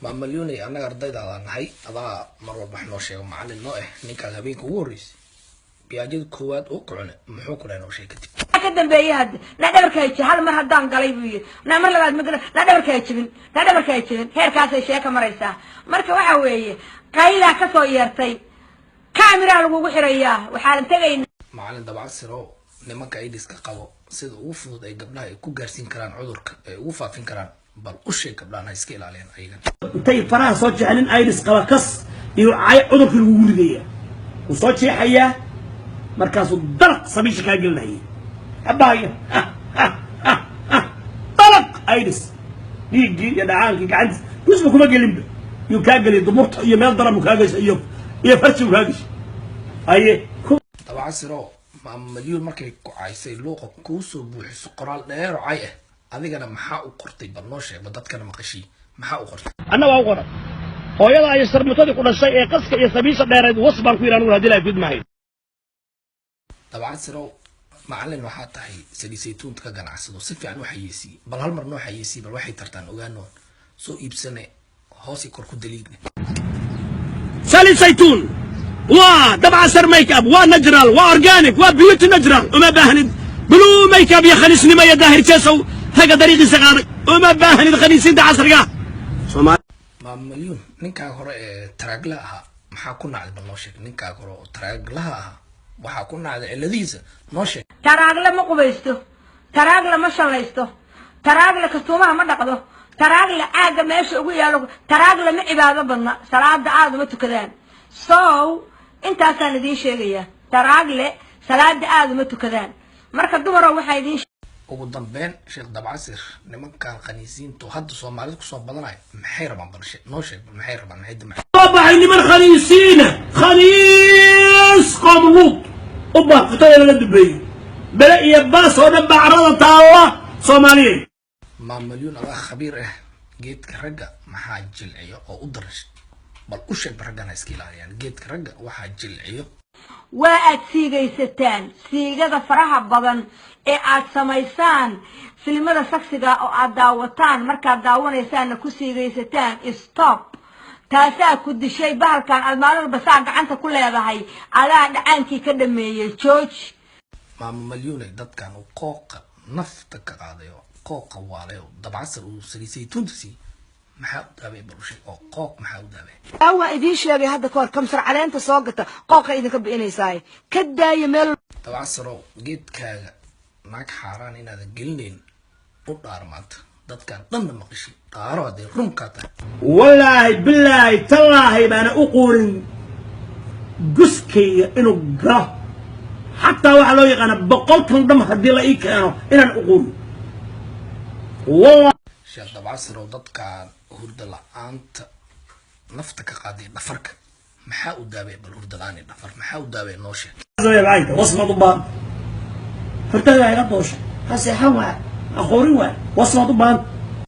Maamalyuunay, annaga ardaydaada nahay. Adaa mar walba wax noo sheego, macallin noo ninkaas habeenka ugu horreysay biyaajada koowaad oo ku cune, muxuu ku dhahay? Noo sheeg kadib. Ka dambeeyey hadda naa dhabarka hay hal mar haddaan galay buu yidhi, naa mar labaad ma gala, naa dhabarka hay jebin, naa dhabarka hay jebin. Heerkaasay sheeka maraysaa. Marka waxa weeye, qaylaa kasoo yeertay, kaamiraa lagugu xirayaa, waxaanan tegayna. Macallin Dabcasir oo nimanka AIDS-ka qabo, sida ugu fudud ay gabdhaha ay ku gaarsiin karaan cudurka, ay ugu faafin karaan, bal u sheeg gabdhahan ha iska ilaaliyaan ayagan. Intay faraha soo jeexeen nin AIDS qaba kas iyo cay cudurkii lagugu ridaya, wuu soo jeexayaa, markaasuu dalaq sabiisha kaa gelinaya, habahaya dalaq AIDS, dhiiggii iyo dhacaankii gacantiis gusba kuma gelinba, yuu kaa geliy dumurta iyo meel daran buu kaa geshay iyo farji buu kaa geshay haye. Dabcasir oo Maamalyuun markay ku caysay, luuqa kuu soo buuxiso qoraal dheero cay ah, adigana maxaa u qortay? Bal noo sheeg, ba dadkana maqashii, maxaa u qortay? Anna waa u qoray: hooyada iyo sharmutadii ku dhashay ee qaska iyo sabiisha dheereed was baan ku yidhi anugu, hadii laa gudmahay. Dabcasirow, macallin waxaa tahay saliid saytuunta ka ganacsado, si fiican u xayeesiye. Bal hal mar noo xayeesiye, bal waxay tartaan ogaanoon soo iibsane, hoos iyo kor ku daliigne. Saliid saytuun waa Dabcasar make up, waa natural, waa organic, waa beauty natural. Uma baahnid blue make up iyo khaniisnimo iyo Daahir Jeesow ragga dariiqiisa qaaday. Uma baahnid khaniisiinta casriga. Maamalyuun, ninkaaga hore ee taraaglaha ahaa maxaa ku nacday? Bal noo sheeg. Ninkaaga hore oo taraaglaha ahaa waxaa ku nacday, ciladihiisa noo sheeg. Taraagle ma qubaysto, taraagle ma shallaysto, taraagle kastuumaha ma dhaqdo, taraagle caagga meesha ugu yaalo, taraagle ma cibaado badna, salaada aada uma tukadaan. So intaasaan idiin sheegayaa, taraagle salaada aada uma tukadaan. Marka dumarow, waxaa idiin Ugu dambeyn, Sheekh Dabcasir, nimankan khaniisiintu hadda Soomaalida kusoo badanayo maxay rabaan? Bal noo sheeg, bal maxay rabaan, maxay damacay? Soo baxay niman khaniisiina, khaniis qoom Luut u baafutada lala dubeeyey, bele iyo baas oo dhan baa carrada taalla Soomaaliyeed. Maamalyuun, adaa khabiir ah, geedka ragga maxaa jilciyo oo u daran? Bal u sheeg raggana iska ilaaliyaan geedka ragga waxaa jilciyo. Waa aad siigaysataan, siigada faraha badan ee aad samaysaan, filimada saksiga oo aad daawataan, markaad daawanaysaanna ku siigaysataan. Stop, taasaa ku dishay. Bahalkan aad maalin walba saa gacanta ku leedahay adaa dhacaankii ka dhameeyey. Jooji. Maama Malyuunay, dadkan uu qooqa nafta ka qaaday oo qooqa waalay oo Dabcasar uu saliid saytuunta siiyey, maxaa u daabay? Bal u sheeg oo qooq maxaa u daabay? Waa idiin sheegay hadda kahor, kamsar caleenta soo gata, qooqa idinka bi'inaysaay, ka daaya meel. Dabcasarow, geedkaaga naag xaaraan inaadan gelinayn u dhaar maanta, dadkan dhanna maqashay, dhaaro hadday runkaa tahay. Wallaahi, bilaahi, tallaahi baana u quurin guskayga inuu galo, xataa waxaa loo yaqaana 100 dham haddii la ii keeno inaan u quurin. Sheekh Dabcasarow, dadkan hurda la-aanta nafta ka qaaday, dhafarka maxaa u daabay? Bal hurda la-aan iyo dhafar maxaa u daabay? Noo sheeg. Wasmad u baahan hortada iga doosha, ha seexan waay, ha qoorin waay, wasmad u baahan.